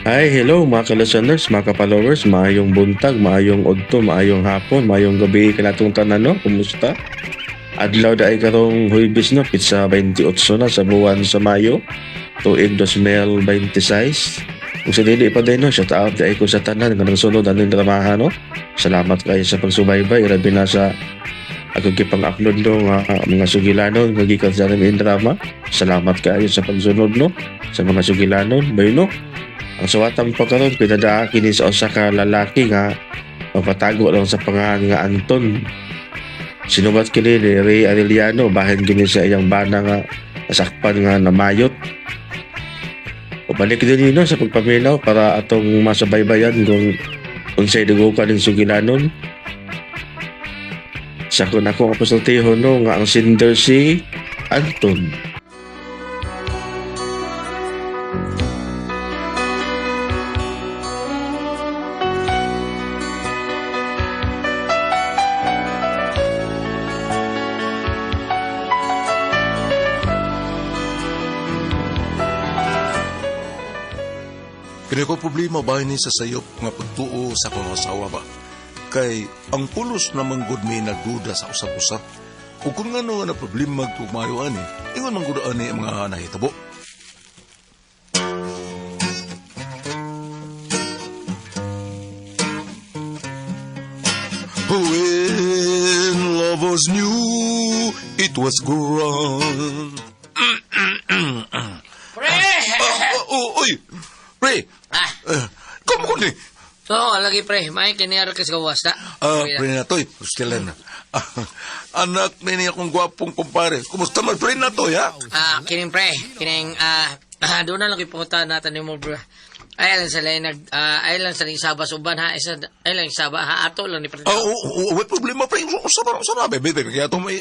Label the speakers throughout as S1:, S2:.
S1: Hi, hello mga ka-listeners, mga ka-followers, maayong buntag, maayong udto, maayong hapon, maayong gabi kanatong tanan, no? Kumusta? Adlaw daay karong Huwebes, no, pitsa 28 na sa buwan sa Mayo, tuig 2026. Kung sa dili pa din, no, shout out daay ko sa tanan nga nagsunod aning dramaha, no. Salamat kayo sa pagsubaybay, grabe na sa ako gipang-upload, no, nga mga sugilanon nga gikan sa aming drama. Salamat kayo sa pagsunod, no, sa mga sugilanon, bayo, no. Ang suwatang pagkaroon, pinadaa kini sa usa ka lalaki nga magpatago lang sa pangalan nga Anton. Sinubat kini ni Ray Arellano bahin kini sa iyang bana nga nasakpan nga namayot. Pabalik din nino sa pagpaminaw para atong masabaybayan kung unsay dugo ka ning sugilanon. Sa kun ako ang pasultihon, no, nga ang sender si Anton.
S2: Kini ko problema ba ni sa sayop nga pagtuo sa akong asawa ba? Kay ang pulos naman gud may nagduda sa usab-usa. Ug kung ngano nga na problema tumayo ani, ingon man gud ani ang mga nahitabo. When love was new, it was grand.
S3: Pre!
S2: Ah, oh, oy! Pre!
S3: Ah,
S2: Kamu ko ni?
S3: so, lagi pre, may kiniyar ka sa gawas na.
S2: Ah, pre na toy, still na. Ah, anak ni akong gwapong kumpare. Kumusta man pre na toy, ha?
S3: Ah, kining pre, kining doon na lang ipunta natin ni mo bro. Ay lang sa nag ay lang sa isaba suban ha, isa ay lang isaba ha ato lang ni pre.
S2: Ah, oh, oh, oh, problema pre. Usa ba, usa ba, bebe, bebe. Kaya itong may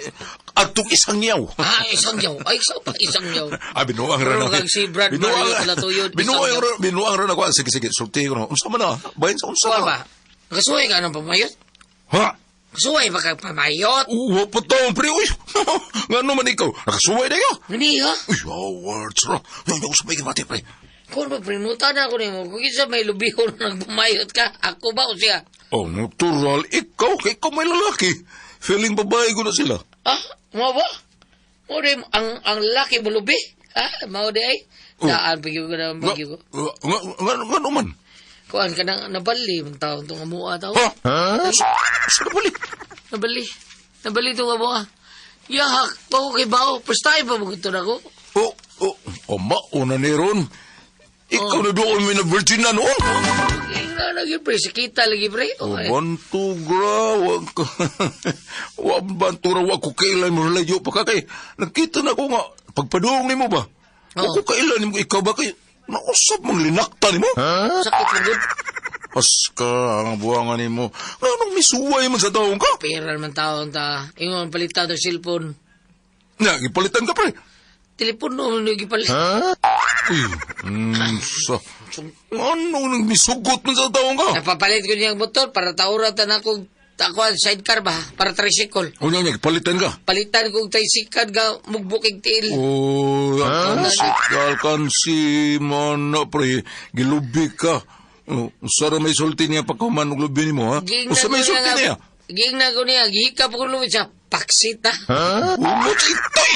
S2: atong isang yaw.
S3: Ah, isang yaw. Ay, isa pa isang yaw.
S2: Ah, binuang ra
S3: Pero
S2: na.
S3: kag si Brad Mario Talatuyod, isang
S2: Binuang
S3: yaw.
S2: ra, binuang ra na ko. Sige, sige, sulti ko na. Unsa man na? Bahin sa unsa
S3: Kuwan
S2: na.
S3: ba? Kasuway ka ng pamayot?
S2: Ha?
S3: Kasuway ba ka pamayot?
S2: Uwa pa taon, pre. Uy, ngano man ikaw? Nakasuway na ka.
S3: Hindi ha?
S2: Uy, awards ra. Yan, yung sabay ka pre.
S3: Kuwan ba, pre, muta na ako nimo. Kung isa may lubihon nagpamayot ka, ako ba o siya?
S2: Oh, natural. Ikaw, kay ikaw may lalaki. Feeling babae ko na sila.
S3: Ah, mo ba? Mo di, ang laki mo lubi. Ha? Mao di ay.
S2: Oh.
S3: Daan pagyo ko na
S2: Nga,
S3: bagyo ko.
S2: nga, nga, nga, nga naman.
S3: Kuan ka nang nabali man taon tong amua taw.
S2: Ha? Sa nabali?
S3: Nabali. Nabali tong amua. Yahak, bao kay bao. First time pa mo na ko.
S2: Oh, oh, oh, mauna ni Ron. Ikaw na doon may na-virgin na noon.
S3: Nga lagi pre, sakita lagi pre.
S2: Oh,
S3: Okay.
S2: bantugra, wag ka. Wa bantura, wag ko kailan mo layo pa ka kay. Nagkita na ko nga, pagpadung ni mo ba? Wag
S3: Oo.
S2: ko kailan mo, ikaw ba kay, nausap mong linakta ni mo?
S3: Sakit lang gud.
S2: Aska, ang buwangan ni mo. Anong misuway man sa taong ka?
S3: Pera man taon ta. Ingon palitan ng cellphone.
S2: Na, gipalitan ka pre.
S3: Telepono mo gipalit.
S2: Uy, sa... Ano nang misugot man sa taong ka?
S3: Napapalit ko niyang motor para tauran ta na akong ako ang sidecar ba para tricycle.
S2: O niya, gipalitan ka.
S3: Palitan kong tricycle ga mugbukig tiil.
S2: Oh, alkansi, alkansi, man na pre, gilubi ka. Oh, Usa ra may sulti niya pagkahuman og lubi nimo, ha?
S3: Giingnan
S2: Usa may
S3: ko
S2: sulti
S3: niya
S2: niya.
S3: Giingnan ko niya, gihikap ko lumit siya. Paksita.
S2: Umot itoy!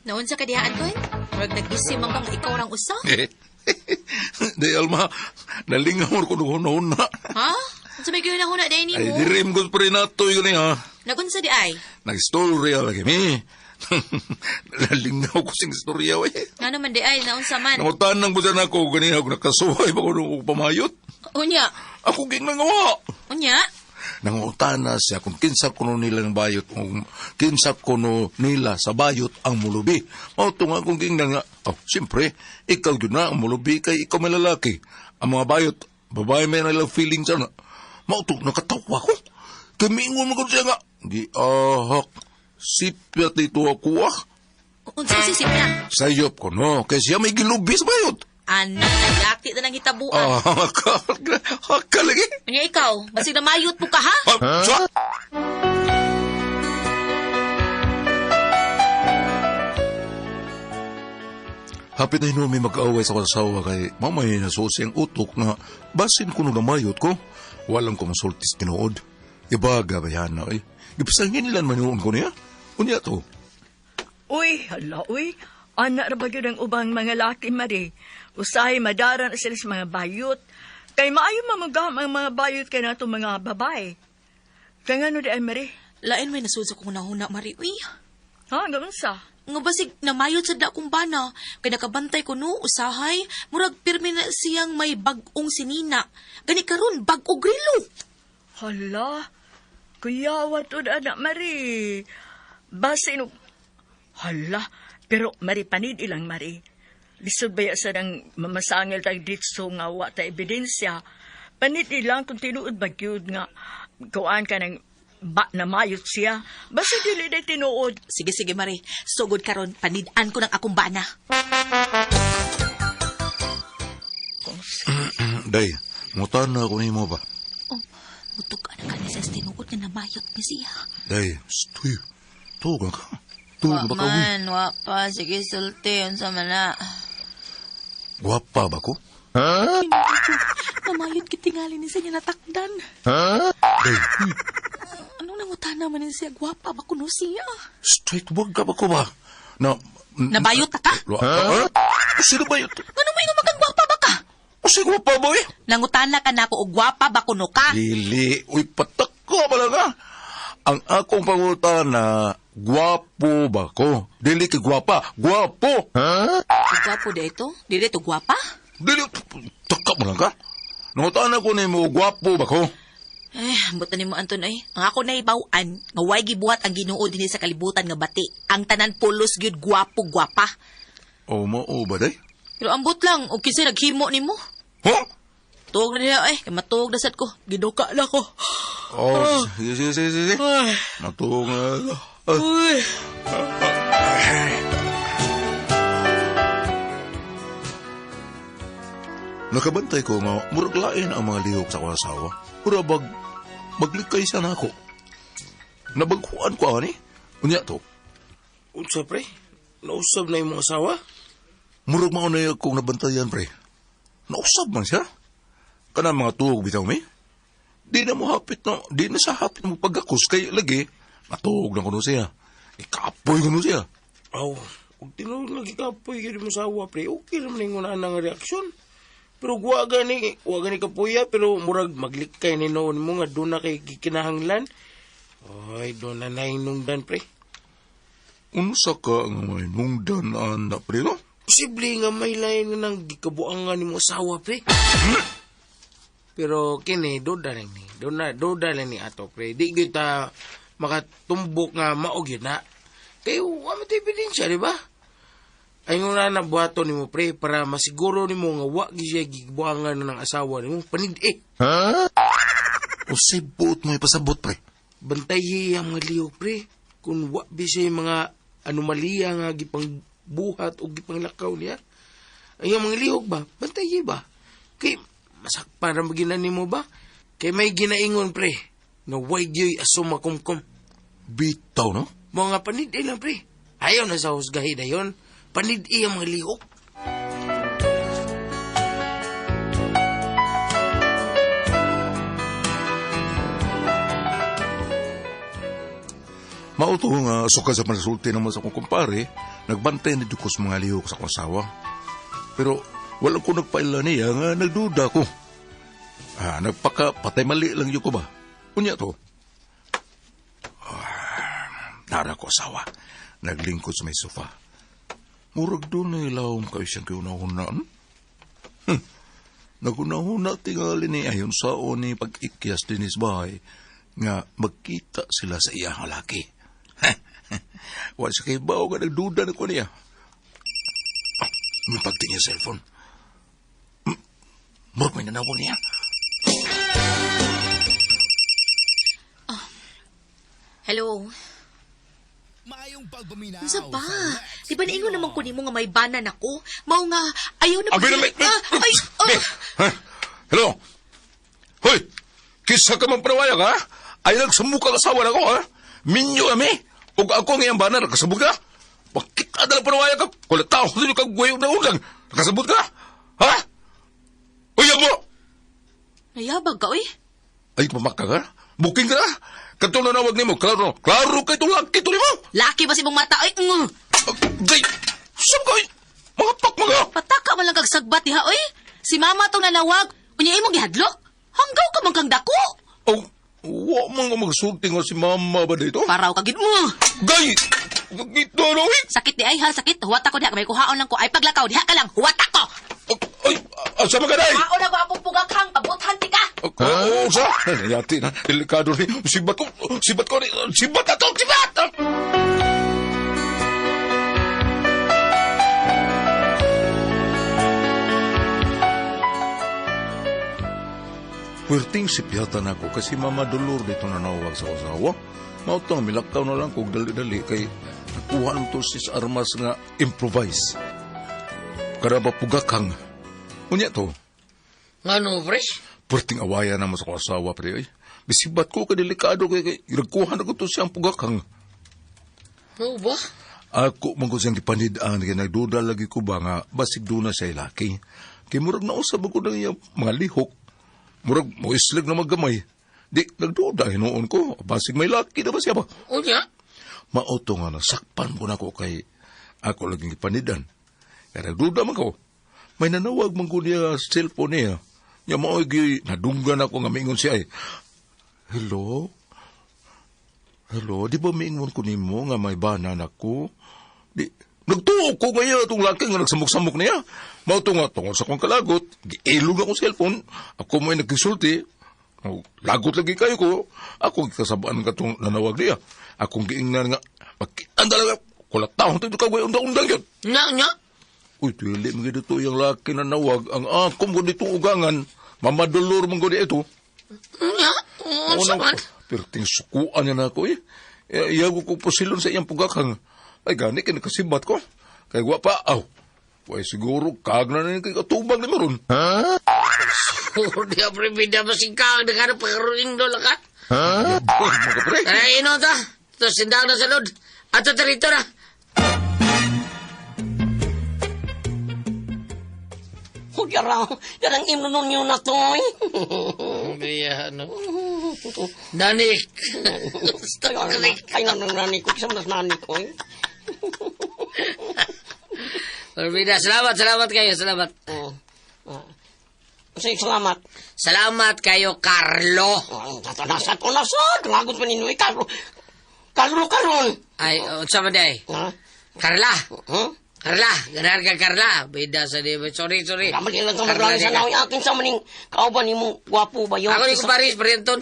S4: Naon sa kadihaan ko eh? Murag nag-isim ang kang ikaw rang usa.
S2: Di, Alma, nalingaw ko nung una.
S4: Ha? Unsa may gihuna-huna dahil
S2: Ay,
S4: nimo?
S2: dirim ko pre natoy ko niya.
S4: Nagunsa di ay?
S2: Nag-storya lagi mi. Nalingaw ko sing istorya, we.
S4: Nga naman di ay, naunsa man.
S2: Nangutan ng busan ako, ganina ako nakasuway pa ko nung pamayot.
S4: Unya,
S2: Ako ging nangawa.
S4: unya.
S2: Nangutana siya kung kinsa kuno nila ng bayot kung kinsa kuno nila sa bayot ang mulubi. Mao to nga kung gingnan nga, oh, siyempre, ikaw yun na ang mulubi kay ikaw may lalaki. Ang mga bayot, babae may nilang feeling sana. Mao to, nakatawa ko. Kamingon mo ko siya nga, giahak, sipyat dito ako ah.
S4: Unsa si sipya?
S2: Sayop ko no, kay siya may gilubi sa bayot.
S4: Anak, nagati na ng hitabuan.
S2: Ah, haka, haka lagi.
S4: Unya ikaw, basig na mayot mo ka ha?
S2: Ah, sa? Hapit na hinumi mag-away sa kasawa kay mamay nasusi ang utok nga basin ko nung namayot ko. Walang ko masultis tinuod. Ibaga ba yan na eh. Gipasangin lan man yun ko niya. Unya to.
S5: Uy, hala, uy. Ana ra ba gyud ang ubang mga laki, Mari? Usahay madara na sila sa mga bayot. Kay maayo mamugam ang mga bayot kay nato mga babae. Kay ngano di ay, Mari?
S4: Lain may nasud sa kong nahuna, Mari. Uy,
S5: Ha, gaunsa?
S4: nga basig namayot sa dakong bana. Kay nakabantay ko no, usahay. Murag pirmi na siyang may bag-ong sinina. Gani karon bag-o grilo.
S5: Hala, kuyawa to anak, Mari. Basin, hala, pero Mari, panid ilang, Mari. Lisod ba sa nang mamasangil tag ditso nga wa ta ebidensya. Panid ilang kung tinuod ba gyud nga kuan ka ng ba na mayot siya. Basta dili day tinuod.
S4: Sige, sige, Mari. Sugod karon panid-an ko ng akong bana.
S2: Day, mutan na ako nimo ba?
S4: Oh, mutok anak ka sa tinuod nga namayot ni siya.
S2: Day, stoy. Tugan ka. Tugan
S6: Wa
S2: ba ka? Uy?
S6: man, wa pa. Sige, sulti. Unsa man na.
S2: Gwapa ba ko?
S4: Namayot kitingali ni siya natakdan.
S2: Day, uy,
S4: Anong nangutana man ni siya? Gwapa ba kuno siya?
S2: straight wag ka ba ko ba? Na,
S4: Nabayot ta ka?
S2: Ha? Sino ba yun?
S4: Ngano mo ingon magkagwapa ba ka?
S2: O sige pa boy?
S4: Nangutana ka nako og gwapa ba kuno ka?
S2: Dili, uy, patak ko ba lang ha? Ang akong pangutana, gwapo ba ko? Dili ka gwapa, gwapo! Ha?
S4: Gwapo da ito? Dili to gwapa?
S2: Dili, taka mo lang ka? Nangutana ko nimo, gwapo ba ko?
S4: Eh, ambot na nimo Anton ay. Ang ako nahibaw-an, nga way gibuhat ang Ginoo dinhi sa kalibutan nga bati. Ang tanan pulos gyud gwapo gwapa.
S2: O, mao ba day?
S4: Pero ambot lang og kinsa naghimo nimo.
S2: Huh?
S4: Tuog na diha ay, kay matuog na sad ko. Giduka na ko.
S2: Oh, sige, sige, sige, sige. Matunga. Ah.
S4: Uy.
S2: Nakabantay ko nga, murag lain ang mga lihok sa akong asawa. Mura bag, maglikay siya na ako. Nabagkuan ko ani. Unya to,
S1: Unsa pre? Nausab na imong asawa?
S2: murag mao na akong nabantayan, pre. Nausab man siya. Kana mga tuog bitaw mi. Di na mo hapit na, di na sa hapit mo pagkakos kay lagi. Matuog na kuno siya. Ikapoy kuno siya.
S1: Aw, ug tinuod lagi kapoy gyud mo asawa pre. Okay ra man ingon ana nga reaksyon. Pero wa gani, wa gani kapuya pero murag maglikay ni noon mo nga doon na kay gikinahanglan. Oy, doon na nahinungdan pre.
S2: Unsa ka nga may nungdan ana pre no?
S1: Posible nga may lain nga nang gikabuangan nimo asawa pre. Pero kini duda lang ni. Duda, duda lang ni ato pre. Di gyud ta makatumbok nga mao gyud na. Kay wa man tay ebidensya, di ba? Ay nga na buhaton nimo pre para masiguro nimo nga wa gyud siya gibuangan ng asawa nimo. Panid eh.
S2: Usay buot mo ipasabot pre.
S1: Bantayi ang mga liyo pre. Kung wa bi siya mga anomalya nga gipangbuhat o gipanglakaw niya. Ay ang mga lihok ba? Bantayi ba? Kay masakpan ra magina nimo ba? Kay may ginaingon pre nga way gyoy aso makumkum.
S2: Bitaw no?
S1: Mga panid lang pre. Ayaw na sa husgahi dayon. Panid ang mga lihok.
S2: Mao to nga suka sa panasulti naman sa akong kumpare, nagbantay na ko sa mga lihok sa akong asawa. Pero wala ko nagpaila niya nga nagduda ko. Ah, nagpaka patay mali lang yun ko ba? Unya to. Ah, nara ko asawa. Naglingkod sa may sofa. Murag doon na ilawom kayo siyang kiunahunaan. Nagunahuna tingali ni ayon sa ni pag-ikyas dinis bahay nga magkita sila sa iyang laki. Wala siya kay bao nga nagduda na ko niya. Ah, may pagtingin sa cellphone. Murag may nanawag niya.
S4: Hello.
S7: Maayong pagpaminaw
S4: Unsa ba?
S7: sa Lex
S4: Di ba naingon naman ko nimo nga may bana nako? Mao nga ayaw na
S2: Abi na, may-
S4: Ah, ay, ah.
S2: Be, ha? Hello? Hoy! Kisa ka man panawaya ka, ha? Ay nagsamuka ka asawa na ko, ha? Minyo kami! Ug ako ang iyang banar, kasabog ka? Bakit adala panuwaya ka? Kula tao sa inyo kag guwayo na ulang. Nakasabot ka? Ha? Uyab mo!
S4: Nayabag ka, oy.
S2: Ay, pamaka ka? Booking ka na? Katong nanawag nimo, klaro. Klaro kay itong laki ito nimo.
S4: Laki ba si mong mata, oy?
S2: Gay! Saan ka? Mga pak mga!
S4: Pataka man lang kag sagbat diha, oy. Si mama tong nanawag, unya imong gihadlok. Hanggaw ka man kang dako.
S2: Oh, wa man nga magsulti nga si mama ba dito?
S4: Paraw ka gid mo.
S2: Gay! Ito na, uy!
S4: Sakit di ay ha, sakit. Huwata ko diha, may kuhaon lang ko. Ay paglakaw diha ka lang, huwata ko.
S2: Ay, asa man ka day?
S4: Kuhaon ako akong pugakhang, pabuthan ti ka.
S2: Oo, sa? Yati na, delikado ni. Sibat ko, sibat ko, sibat na to, sibat! Puwerting sipyata na ako kasi Mama Dolor dito nanawag sa asawa. Mao to, milakaw na lang kog dali-dali kay nakuha ng to sis armas nga improvise. Kada ba pugakang. Unya to,
S3: Ngano, pre?
S2: Perting awaya na mo sa akong asawa, pre. Ay, bisibat ko kay delikado kay kay nagkuha na ko to siyang pugakang.
S3: Ano ba?
S2: Ako man ko siyang gipanid-an kay nagduda lagi ko ba nga basig doon na siya laki. Kay murag nausab ko ng iyang mga lihok. Murag mo islag na maggamay. Di, nagduda hinuon ko. Basig may laki na ba siya ba?
S3: Unya?
S2: Mauto nga nasakpan ko na ko kay ako laging gipanidan. Kaya nagduda man ko. May nanawag man ko niya sa cellphone niya. Niya mao gi nadunggan ako nga miingon siya ay. Hello? Hello, di ba miingon ko nimo nga may banan ako? Di, nagtuo ko ngayon itong laki nga nagsamok-samok niya. Mao to nga tungod sa akong kalagot, giilog akong cellphone, ako may nagkisulti. Oh, lagot lagi kayo ko. Ako kasabaan ka itong nanawag niya. Akong giingnan nga, makitaan talaga, kulat taon ito kagway undang-undang yun.
S3: Nya, nya?
S2: Uy, dili mo dito yung laki na nawag, ang akong ko dito ugangan, mamadulor mo ko dito.
S3: Unya? Unsa man?
S2: Perting sukuan niya na ako eh. Iyago ko pusilon sa iyang pugakang. Ay, gani, kinakasibat ko. Kay wa pa, aw. Way siguro, kag na na kay katubang ni Maron.
S3: Di pre, bida ba singkang na pagkaroon dola ka?
S2: Ha? Mga pre.
S3: Tara, ino ta. Tapos sindang na sa lod. Ato tarito na.
S8: Oh, yaraw. Yarang imno nun yun na to, eh.
S3: Hindi, ano. Danik.
S8: Kay na nang nani ko. Kisam nas nani ko, eh.
S3: Bida, salamat, salamat kayo, salamat.
S8: Oh. Ah. Sige, salamat.
S3: Salamat kayo, Carlo.
S8: Oh, nasad ko nasad. Lagot pa ninyo, eh. Carlo. Carlo, karon.
S3: Ay, unsa man day?
S8: Ha?
S3: Carla.
S8: Huh?
S3: Carla, ganahan ka Carla. Bida sa di. Sorry, sorry.
S8: Kamal ilang ka
S3: Carla
S8: maglangis
S3: di
S8: sa
S3: ka.
S8: nawi akin sa maning kauban ni mong gwapo ba yun?
S3: Ako ni ko Paris, Brenton.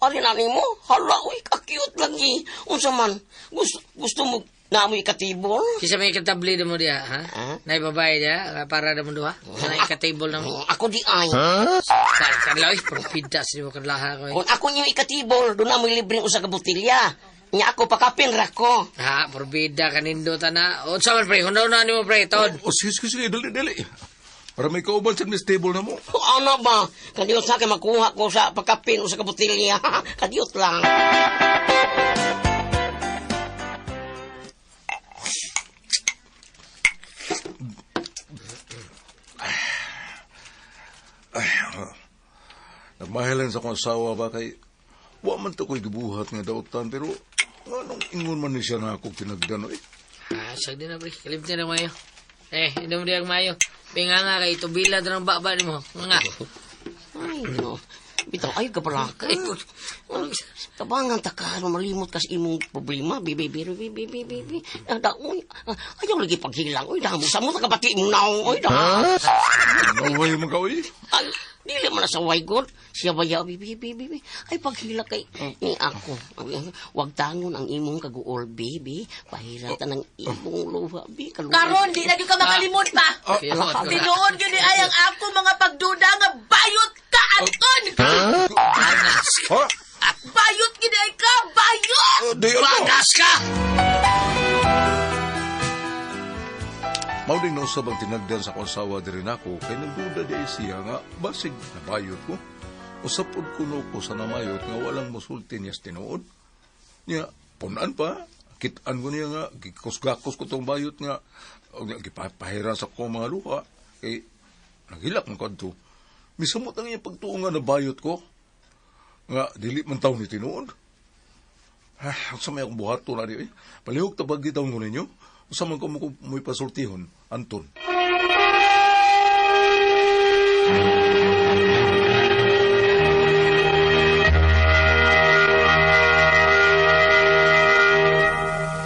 S8: Ari na nimo? Hala, uy, ka-cute lagi. Unsa man? Gusto, gusto mo na amoy katibol?
S3: Kisa may katabli na mo diya, ha?
S8: Ha?
S3: Nay babae diya, para na mo duha. Nay katable na mo.
S8: Ako di ay.
S3: Carla, oy, propida sa mo Carla ha ko. eh.
S8: Kung ako niyo ikatibol, doon na mo'y libreng usa ka botelya. Nya ako pakapin ra ko.
S3: Ha, porbida kanindo ta na. Unsa man pre, hunaw na nimo pre, ton.
S2: O, sige, sige, sige, dali, dali. Para may kauban sa miss table na mo.
S8: Ano ba? Kadiyot sa akin makuha ko sa pagkapin usa ka botelya. Kadiyot lang.
S2: Nagmahilan sa akong asawa ba kay wa man to ko'y gibuhat nga dautan pero anong ingon man ni siya na ako tinagdan eh.
S3: Ah, sag din na pre, kalimti na mayo. Eh, inom di ang mayo. Pinga nga kay tubila ng baba nimo. Nga.
S8: Ay, no. Bitaw, ay ka pala. Tabangan ta ka, ano, malimot ka sa imong problema. Bibi, bibi, bibi, bibi, bibi. Ah, da, uy, ah, ayaw lagi paghilang. Uy, damo, sa mo ta kabati imong naong. Uy, da.
S2: Naway man ka oy.
S8: Ay, dili man na sa waygon. Siya ba ya, bibi, bibi, bibi. Ay, paghila kay ni ako. Wag tangon ang imong kaguol, bibi. Pahila ta ng imong luha, bi. Kaluoy.
S4: Karon di na gyud ka makalimot pa. Tinuod gyud ni ay ang ako mga pagduda nga bayot ka Anton.
S2: Ha?
S4: Bayot gyud ay ka, bayot.
S2: Oh, di ano?
S3: Bagas ka!
S2: Mao din nausab ang tinagdan sa akong asawa diri nako kay nagduda di ay siya nga basig nabayot ko. Usap pod kuno ko sa namayot nga walang mosulti niya sa tinuod. Niya punan pa. Kitaan ko niya nga, gikusgakos ko tong bayot nga, og gipapahira sa ko mga luha. Kay, naghilak man kadto. Misamot ang iya pagtuo nga nabayot ko. Nga, dili man taon ni tinuod. Ah, sa may akong buhato na di, eh. Palihog tabag di taon ko ninyo. Usa man ko mo mo'y pasultihon, Anton.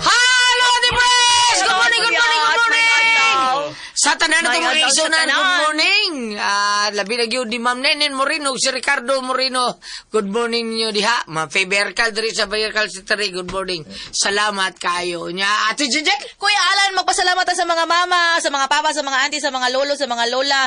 S3: Hello, Ate Pres! Good morning, good morning, good morning! Sa tanan na
S5: May
S3: itong mga
S5: adlaw sa
S3: igsunan,
S5: tanan.
S3: good morning! Labi na gyud ni Ma'am Nenen Moreno, si Ricardo Moreno. Good morning niyo diha. Ma'am Faye Bercal, diri sa Bercal City, good morning. Salamat kayo. Nya, Ate Jenjen?
S4: Kuya Alan, magpasalamat ta sa mga mama, sa mga papa, sa mga auntie, sa mga lolo, sa mga lola.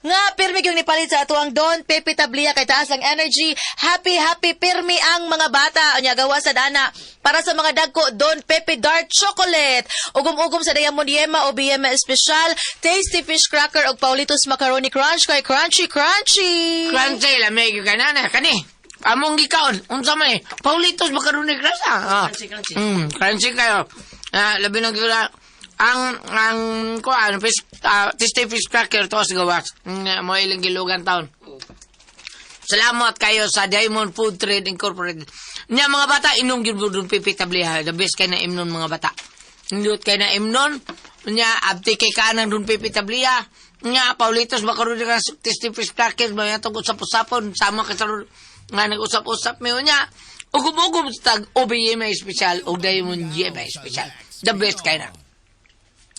S4: Nga, pirmi yung nipalit sa ato ang Don Pepe Tablia kay taas ang energy. Happy, happy, pirmi ang mga bata. Unya, gawa sa dana. Para sa mga dagko, Don Pepe Dark Chocolate. Ugom-ugom sa Diamond Yema o BM Special, Tasty Fish Cracker o Paulitos Macaroni Crunch kay Crunchy Crunchy.
S3: Crunchy, lamig yung kanana. Kani, among gikaon. Unsa man eh. Paulitos macaroni crunch ah. Crunchy, crunchy. Crunchy kayo. Labi na gyud ah. Ang kuan fish tasty fish cracker to sa gawas. Mo ilang gilugan taon. Salamat kayo sa Diamond Food Trade Incorporated. Nya mga bata, inom gyud mo dun pipi tabliha. The best kay na imnon mga bata. Indot kay na imnon. Nya abti kay kanang dun pipi tabliha. Nya Paulitos macaroni ka tasty fish crackers mga tong usap-usapon sama ka sa nga nag-usap-usap mi nya. Ugom-ugom sa tag OBMA special o Diamond GMA special. The best kay na.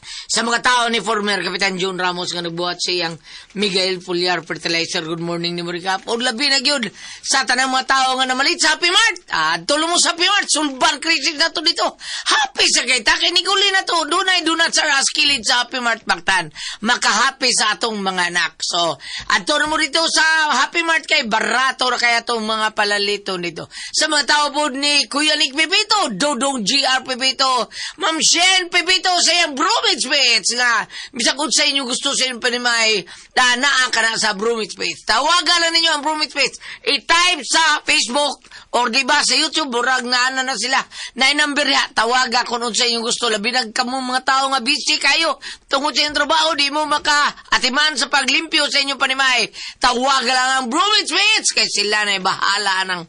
S3: Sa mga tao ni former Kapitan John Ramos nga nagbuhat sa iyang Miguel Pulyar Fertilizer. Good morning ni Murikap. O labi na gyud sa tanang mga tao nga namalit sa Happy Mart. Tulo mo sa Happy Mart. Sulban crisis na to dito. Happy sa kay ta kay niguli na to. Dunay dunat sa raskilid sa Happy Mart Mactan. Makahappy sa atong mga anak. So, adto na mo dito sa Happy Mart kay barato ra kaya atong mga palalito nito. Sa mga tao po ni Kuya Nick Pepito, Dodong GR Pepito, Ma'am Shen Pepito sa iyang Bromage Pets nga bisag unsa inyo gusto sa inyong panimay na naa ka na sa Bromage Pets. Tawagan lang ninyo ang Bromage Pets. I-type sa Facebook or di ba sa YouTube, burag na ana na sila. Na number ya, tawaga kung unsa inyong gusto. Labi nag kamo mga tao nga busy kayo tungod sa inyong trabaho, di mo maka atiman sa paglimpyo sa inyong panimay. Tawaga lang ang Bromage Pets kay sila na bahala ng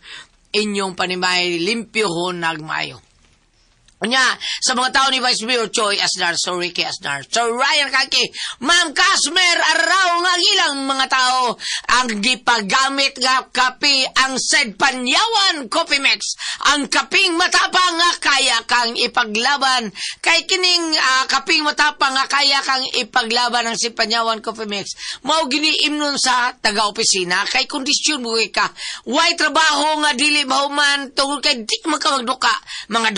S3: inyong panimay limpyo ho nagmayo. Unya, sa mga tao ni Vice Mayor Choi Asnar, Sir Ricky Asnar, Sir Ryan Kaki, Ma'am Casmer Arao nga ilang mga tao ang gipagamit nga kape ang said Panyawan Coffee Mix, ang kaping matapang nga kaya kang ipaglaban kay kining kaping matapang nga kaya kang ipaglaban ang si Panyawan Coffee Mix. Mao gini imnon sa taga-opisina kay kondisyon mo ka. Way trabaho nga dili mahuman tungod kay di man ka magduka. Mga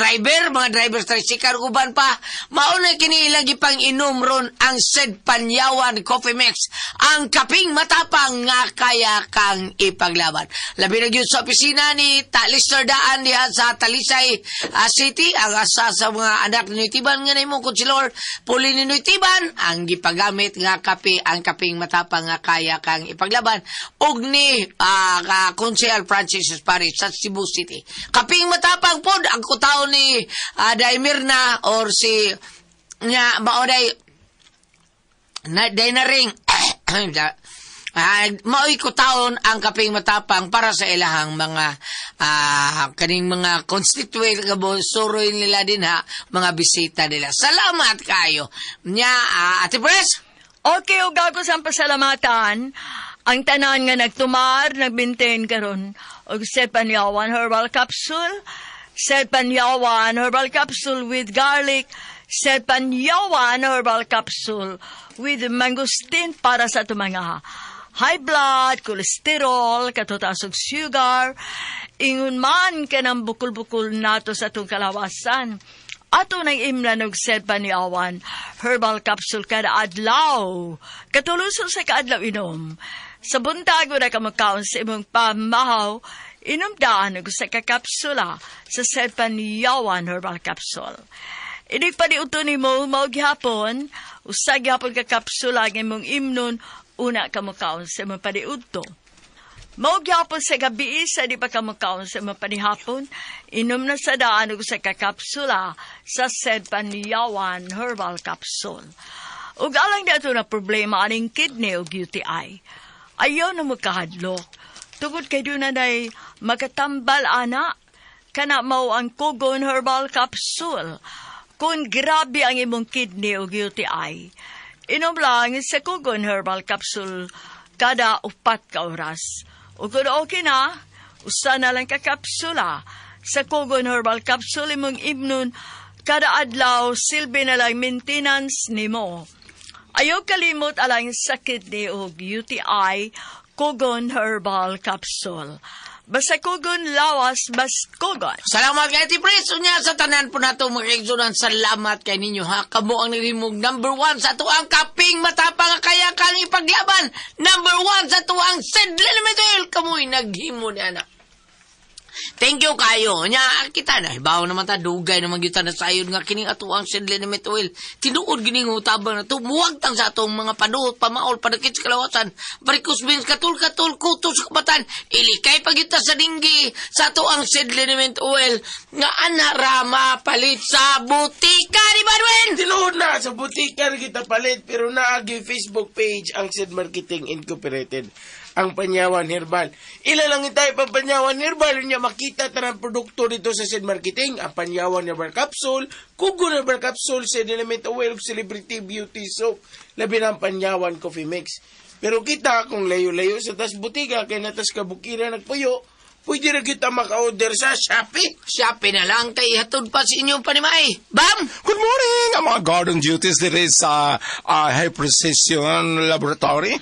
S3: driver tricycle uban pa mao na kini ilang gipang inom ron ang said Panyawan Coffee Mix, ang kaping matapang nga kaya kang ipaglaban. Labi na gyud sa opisina ni Talister Daan diha sa Talisay City, ang asa sa mga anak ni Tiban nga nimo konsilor Puli ni Tiban ang gipagamit nga kape ang kaping matapang nga kaya kang ipaglaban og ni Konsehal Francis Paris sa Cebu City. Kaping matapang pod ang kutaw ni Daimirna or si nga maoday na day na ring maoy kutaon ang kaping matapang para sa ilahang mga kaning mga constituent nga bo suroy nila din ha mga bisita nila. Salamat kayo. Nya Ate Pres.
S5: Okay, ug ako sa pasalamatan ang tanan nga nagtumar, nagbinten karon og Sepanyawan Herbal Capsule, Sepanyawan Herbal Capsule with garlic, Sepanyawan Herbal Capsule with mangosteen para sa atong mga high blood, cholesterol, katutaas og sugar, ingon man kanang bukol-bukol nato sa atong kalawasan. Ato nang imlan og Sepanyawan Herbal Capsule kada adlaw. Katuluson sa kaadlaw inom. Sa buntag wala ka magkaon sa imong pamahaw, inom daan og usa ka kapsula sa Sepanyawan Herbal Capsule. Inig pa ni uto nimo mao gihapon, usa gihapon ka kapsula ang imong imnon una ka mokaon sa imong paniudto. Mao gyapon sa gabi sa di pa ka makaon sa mapanihapon, inom na sa daan og usa ka kapsula sa Sed Panyawan Herbal Capsule. Ug alang di ato na problema aning kidney ug UTI. Ayaw na magkahadlok. Tungod kay doon na nay makatambal ana, kana mao ang Kugon Herbal Capsule. Kung grabe ang imong kidney ug UTI, inom lang sa Kugon Herbal Capsule kada 4 ka oras. Ug kung okay na, usa na lang ka kapsula sa Kugon Herbal Capsule imong imnon kada adlaw, silbi na lang maintenance nimo. Ayaw kalimot alang sa kidney ug UTI, Kugon Herbal Capsule. Basta Kugon lawas, bas Kugon.
S3: Salamat kay Ate Pres. Unya sa tanan po nato mga kaigsunan, salamat kay ninyo ha. Kamo ang naghimog number 1 sa tuang kaping matapang nga kaya kang ipaglaban. Number 1 sa tuang Sedlin Oil. Kamo'y naghimo ni anak. Thank you kayo. Nya kita na hibaw naman ta, dugay naman gyud ta na sayod nga kining atuang Sedlin Oil. Tinuod gini nga tabang na to, muwagtang sa atong mga paduot, pamaol, padakit sa kalawasan, varicose veins, katul-katul, kuto sa kabatan, ilikay pa gyud ta sa dinggi sa atuang Sedlin Oil nga ana ra mapalit sa butika ni Manuel.
S9: Tinuod na, sa butika ra kita palit, pero naagi Facebook page ang Sid Marketing Incorporated, ang Panyawan Herbal. Ila lang itay pang Panyawan Herbal, unya makita tanang produkto dito sa Sid Marketing, ang Panyawan Herbal Capsule, Kugon Herbal Capsule, Sid Element Oil, Celebrity Beauty Soap, labi na ang Panyawan Coffee Mix. Pero kita, kung layo-layo sa tas butika, kay natas kabukira nagpuyo, pwede na kita maka-order sa Shopee.
S3: Shopee na lang kay hatod pa sa inyong panimay. Bam!
S10: Good morning! Ang mga garden duties there is sa High Precision Laboratory.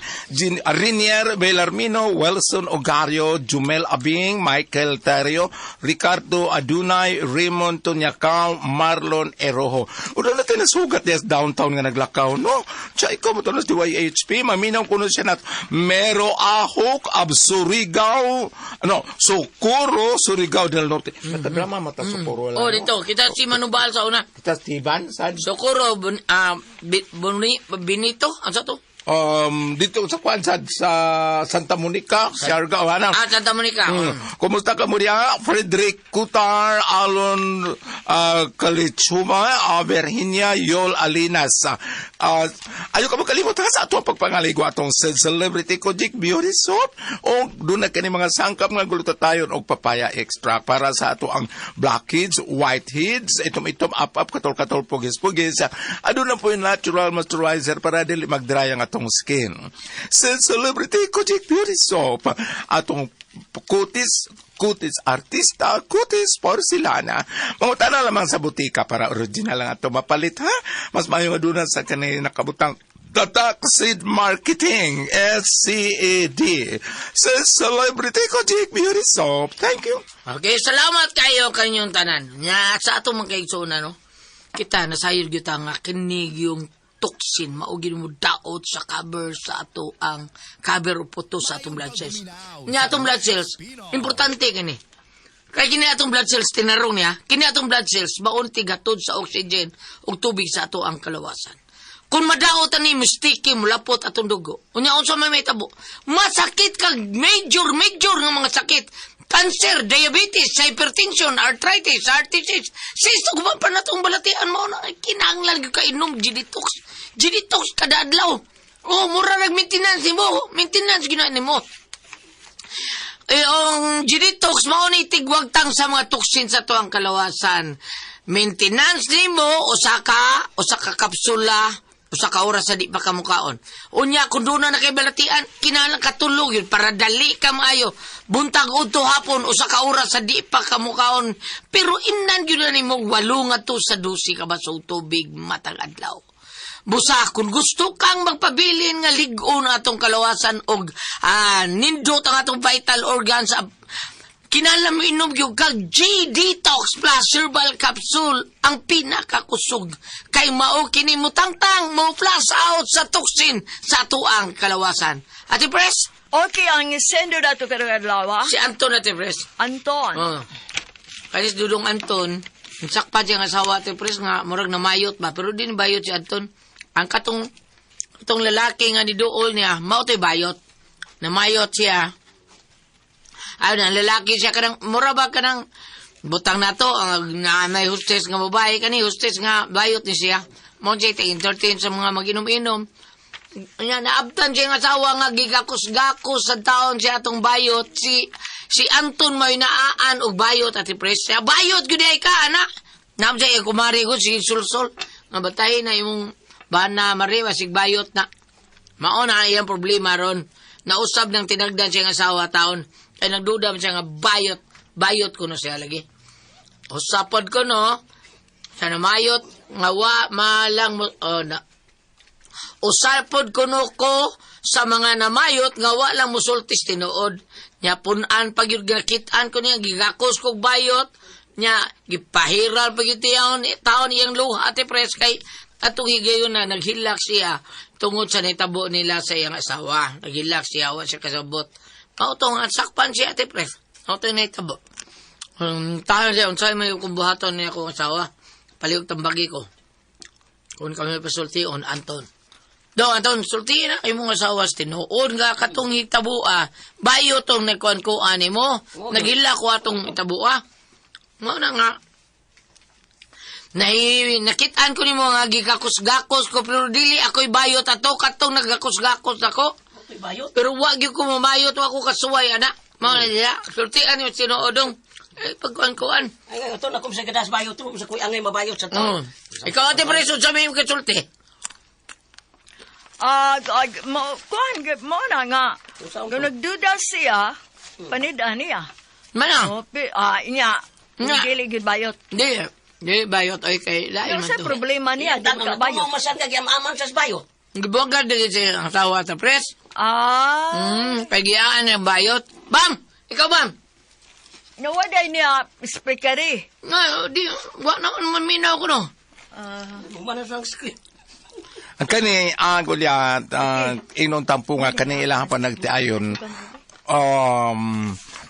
S10: Rinier Bellarmino, Wilson Ogario, Jumel Abing, Michael Terrio, Ricardo Adunay, Raymond Tunyakaw, Marlon Erojo. Una natin nasugat yes downtown nga naglakaw, no? Siya ikaw mo to DYHP, maminaw kuno siya nat Mero Ahok, Absurigaw, ano, Socorro, Surigao del Norte. Mata drama, mata Socorro lang,
S3: Oh,
S10: no?
S3: dito. Kita si Manubal sa una.
S10: Kita Steven, sad.
S3: Socorro, Benito, ano sa to?
S10: Dito sa kwan sa Santa Monica, Siargao, ano?
S3: Ah, Santa Monica.
S10: Kumusta ka mo diya? Frederick Kutar, Alon Kalichuma, Virginia Yol Alinas. Ayaw ka makalimot ha sa ato ang pagpangaligo atong Celebrity Kojic Beauty Soap o doon na kani mga sangkap nga glutathione o papaya extract para sa ato ang blackheads, whiteheads, itom-itom, up-up, katol-katol, pugis-pugis. Aduna na po yung natural moisturizer para dili mag-dry ang atong skin. Sa Celebrity Kojic Beauty Soap, atong kutis, kutis artista, kutis porcelana. Mangutana lamang sa butika para original lang ato mapalit ha. Mas maayo nga sa kanay nakabutang Tatak Seed Marketing, SCAD. Sa Celebrity Kojic Beauty Soap. Thank you.
S3: Okay, salamat kayo kanyong tanan. Nga sa atong mga kaigsoon, no? Kita nasayod gyud ta nga kinig yung toxin maugin mo daot sa cover sa ato ang cover o puto sa atong blood cells. Nga atong blood cells, importante kini. Kay kini atong blood cells tinarong niya, kini atong blood cells maunti gatod sa oxygen ug tubig sa ato ang kalawasan. Kung madaot ani mistake mulapot atong dugo. Unya unsa may mahitabo? Masakit kag major major nga mga sakit. Cancer, diabetes, hypertension, arthritis, heart disease. Sisto ko pa natong balatian mo na kinahanglan gyud ka inom G-detox. G-detox kada adlaw. Oh, mura nag maintenance nimo. Maintenance gyud na nimo. Eh, ang G-detox mao ni tigwagtang sa mga toxin sa tuang kalawasan. Maintenance nimo usa ka kapsula, usa ka oras sa di pa kamukaon. Unya kung doon na kay balatian, kinahanglan katulog yun para dali ka maayo. Buntag udto hapon usa ka oras sa di pa kamukaon. Pero innan gyud na nimo 8 ngadto sa 12 ka baso tubig matag adlaw. Busa, kung gusto kang magpabilin nga lig-on atong kalawasan og nindot ang atong vital organs, kinahanglan mo inom gyud kag G-Detox Plus Herbal Capsule, ang pinakakusog. Kay mao kini mo tangtang mo flush out sa toxin sa atuang kalawasan. Ate Pres?
S5: Okay, ang sender dato karong adlaw.
S3: Si Anton, Ate Pres.
S5: Anton.
S3: Oh. Kasi si Dudong Anton, sakpa siya nga asawa, Ate Pres, nga murag namayot ba? Pero din bayot si Anton. Ang katong lalaki nga ni Duol niya, mao to'y bayot. Namayot siya. Ayun, ang lalaki siya kanang mura ba kanang butang nato ang na may hostess nga babae kani hostess nga bayot ni siya. Mo siya entertain sa mga maginom-inom. Nya naabtan siya nga asawa nga gigakos-gakos sa taon siya atong bayot si si Anton may naaan og bayot at pres siya bayot gyud ay ka ana. Naam siya kumari ko si Sulsol nga batahin na imong bana Maria sig bayot na. Mao na ang iyang problema ron. Nausab ng tinagdan siyang asawa taon. Ay nagduda man siya nga bayot. Bayot ko no siya lagi. Usapod ko no. Sa namayot nga wa malang mo, oh, na. Usapod ko no ko sa mga namayot nga wa lang musultis tinuod. Nya punan pag yun ginakitaan ko niya gigakos kog bayot. Nya gipahiral pag yun tiyaon, taon iyang luha ate pres kay atong higayon na naghilak siya tungod sa nitabo nila sa iyang asawa. Naghilak siya, wa siya kasabot. Mao tong sakpan siya ate pres. Mao tong nitabo. Tayo siya, unsay may kumbuhaton niya akong asawa. Palihog tambagi ko. Kung kami pasultion, Anton. Do, Anton, sulti na imong asawa sa tinuod nga katong hitabua. Bayo tong nagkuan-kuan nimo. Naghila ko atong hitabua. Mao na nga. Nahi, nakitaan ko nimo nga gigakos-gakos ko pero dili ako'y bayot ato katong nagakos-gakos ako.
S8: Bayot.
S3: Pero wa gyud ko mamayot wa ko kasuway ana. Mao na diya. Sultian yung tinuodong. Eh, pagkuan-kuan.
S8: Ay, ito na kung sa gadas bayot to, sa kuy angay mabayot sa
S3: Mm.
S8: to.
S3: Ikaw ate preso sa may kasulti.
S5: Ah, ag, mo, kuhan, mo na nga.
S8: Usaon
S5: Kung
S8: ko?
S5: nagduda siya, panidaan niya.
S3: Mana?
S5: Oh, pi, ah, inya,
S3: Nga.
S5: dili gyud bayot.
S3: Di, di bayot ay kay lain
S5: Pero
S3: man
S5: sa
S3: to.
S5: problema niya, di
S8: Tanong
S5: ka
S8: na
S5: bayot.
S8: tumo masan ka gyamaman sa bayot.
S3: Gibugat dili siya ang asawa sa pres.
S5: Ah,
S3: Kay giyaan ang bayot. Bam! Ikaw bam!
S5: nawaday niya speaker eh.
S3: Nga, di, wa na man minaw ko no.
S5: Ah,
S8: Humana sa screen.
S10: Ang kani Goliath, inon tampo nga kani ilahan pa nagtiayon.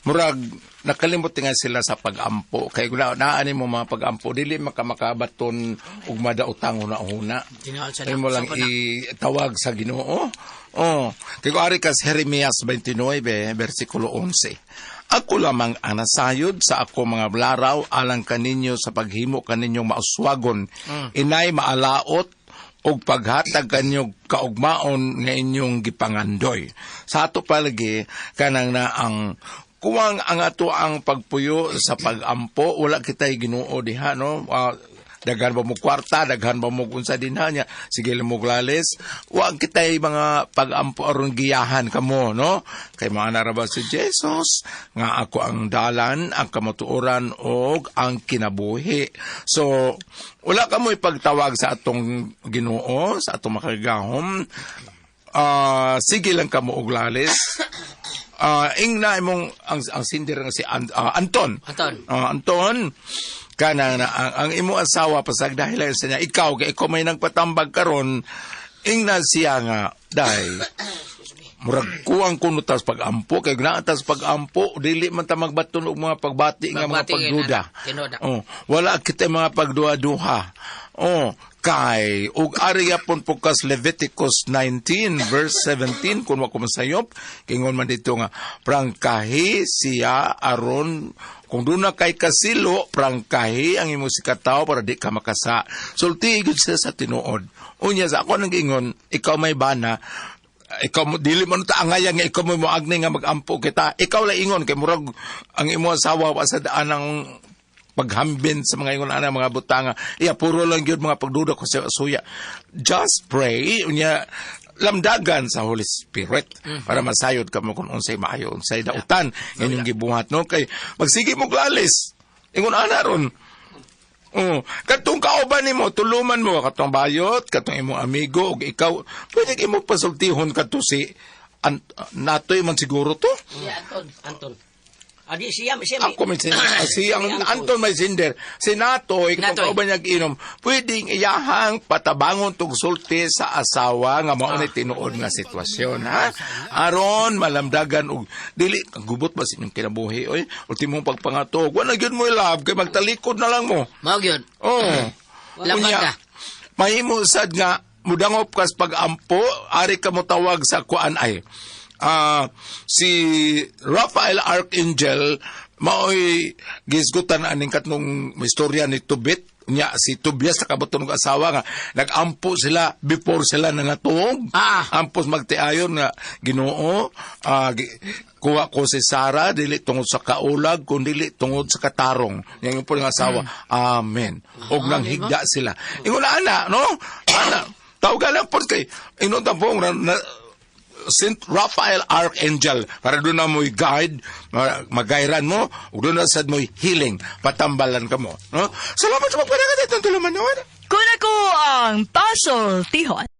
S10: Murag nakalimot nga sila sa pagampo kay gula naani mo mga pagampo dili maka makabaton ug madaotang huna-huna.
S3: Tinaw sa
S10: Ay mo lang itawag sa Ginoo. Oh, kay ko ari kas Jeremias 29 versikulo 11. Ako lamang ang nasayod sa ako mga laraw alang kaninyo sa paghimo kaninyong mauswagon. Inay maalaot og paghatag kanyo kaugmaon nga inyong gipangandoy. Sa ato palagi kanang na ang kuwang ang ato ang pagpuyo sa pagampo wala kitay Ginoo diha no. Daghan ba mo kwarta, daghan ba mo unsa dinha niya, sige lang mo glalis. Wa kitay mga pagampo aron giyahan kamo no. Kay maana ra ba si Jesus nga ako ang dalan, ang kamatuoran og ang kinabuhi. So wala kamo ipagtawag sa atong Ginoo, sa atong makagagahom. Sige lang kamo og lalis. Ingna imong ang sinder nga si Anton.
S3: Anton.
S10: Anton kana na ang imo asawa pasag dahil lang sa niya ikaw kay ikaw may nagpatambag karon ingna siya nga dai murag kuwang kuno tas pagampo kay naa tas pagampo dili man ta magbaton og mga pagbati nga mga
S3: Pagbati,
S10: pagduda.
S3: tinuod.
S10: Oh, wala kita mga pagduha-duha. Oh, kay ug ari yapon po kas Leviticus 19 verse 17 kun wa ko masayop kingon man dito nga prangkahi siya aron kung duna kay kasilo prangkahi ang imong sikataw para di ka makasa. Sulti gyud siya sa tinuod. Unya sa ako nang giingon ikaw may bana ikaw mo dili man ta angayan nga ikaw mo moagni nga magampo kita ikaw la ingon kay murag ang imo asawa wa sa daan ang paghambin sa mga ingon ana mga butanga iya puro lang gyud mga pagduda ko sa suya just pray unya lamdagan sa Holy Spirit para masayod ka mo kung unsay maayo unsay dautan inyong gibuhat no kay magsige mo glalis ingon ana ron. Oh, katong kauban nimo tuluman mo katong bayot katong imong amigo ug ikaw pwede kay mo pasultihon kadto si natoy man siguro to.
S8: Si Anton. Anton. Adi siya siya.
S10: Ako may si ang Anton may sinder. Si Natoy, kung
S3: Natoy.
S10: kauban niya giinom, pwedeng iyahang patabangon tug sulti sa asawa nga mao ni tinuod nga sitwasyon, ha? Aron malamdagan og dili gubot ba sa inyong kinabuhi oy? Ultimong pagpangatog, wala gyud mo love kay magtalikod na lang mo.
S3: Mao gyud.
S10: Oh.
S3: Laban
S10: Unya,
S3: ka.
S10: Mahimo sad nga mudangop kas pag-ampo, ari ka mo tawag sa kuan ay.
S2: Si Raphael Archangel maoy gisgutan aning katnong istorya ni Tobit nya si Tobias sa kabuton ng asawa nga nagampo sila before sila nangatuog. Ampos magtiayon nga Ginoo, kuha ko si Sarah dili tungod sa kaulag kundi tungod sa katarong. Yang po ng asawa. Amen. Og nang higda sila. Ingon na ana, no? Ana, tawagan lang po kay ingon ta po na Saint Raphael Archangel para doon na mo'y guide, magayran mo, ug doon na sad mo'y healing, patambalan ka mo. No? Salamat sa pagpanagat itong tuluman naman.
S5: Kuna ko ang Puzzle Tihon.